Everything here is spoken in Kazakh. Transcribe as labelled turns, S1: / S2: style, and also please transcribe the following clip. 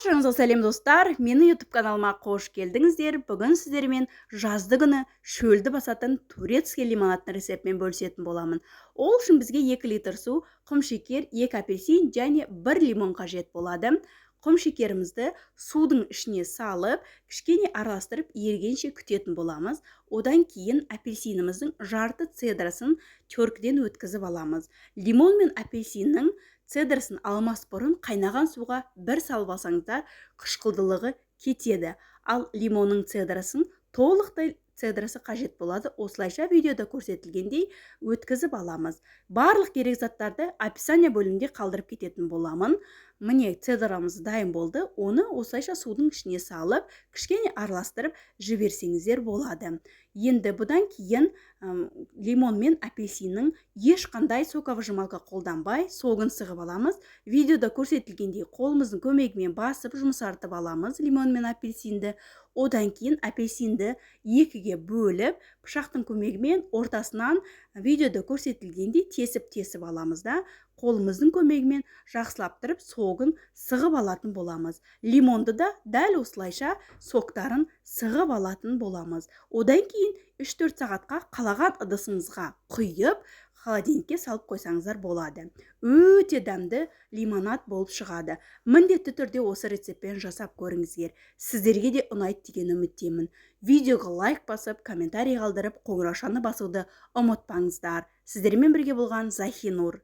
S1: Баршаңызға сәлем, достар! Менің YouTube каналыма қош келдіңіздер. Бүгін сіздермен жазды күні шөлді басатын турецкий лимонадтың рецептімен бөлісетін боламын. Ол үшін бізге 2 литр су, құмшекер, 2 апельсин және 1 лимон қажет болады. Құмшекерімізді судың ішіне салып, кішкене араластырып, ерігенше күтетін боламыз. Одан кейін апельсиніміздің жарты цедрасын теркіден өткізіп аламыз. Лимон мен апельсиннің цедрасын алмас бұрын қайнаған суға бір салып алсаңыздар, қышқылдылығы кетеді. Ал лимонның цедрасын толықтай цедрасы қажет болады. Осылайша, видеода көрсетілгендей өткізіп аламыз. Барлық керек заттарды описание бөлімінде қалдырып кететін боламын. Міне, цедрамыз дайын болды. Оны осылайша судың ішіне салып, кішкене араластырып жіберсеңіздер болады. Енді бұдан кейін лимон мен апельсиннің ешқандай соковыжималка қолданбай, согын сығып аламыз. Видеода көрсетілгендей қолымыздың көмегімен басып, жұмсартып аламыз лимон мен апельсинді. Одан кейін апельсинді екіге бөліп, пышақтың көмегімен ортасынан видеода көрсетілгендей тесіп-тесіп аламыз да, қолымыздың көмегімен жақсылап тұрып согын сығып алатын боламыз. Лимонды да дәл осылайша соктарын сығып алатын боламыз. Одан кейін 3-4 сағатқа қалаған ыдысыңызға құйып, холодильникке салып қойсаңыздар болады. Өте дәмді лимонад болып шығады. Міндетті түрде осы рецептпен жасап көріңіздер. Сіздерге де ұнайды деген үміттемін. Видеоға лайк басып, комментарий қалдырып, қоңыраушаны басуды ұмытпаңыздар. Сіздермен бірге болған Захинур.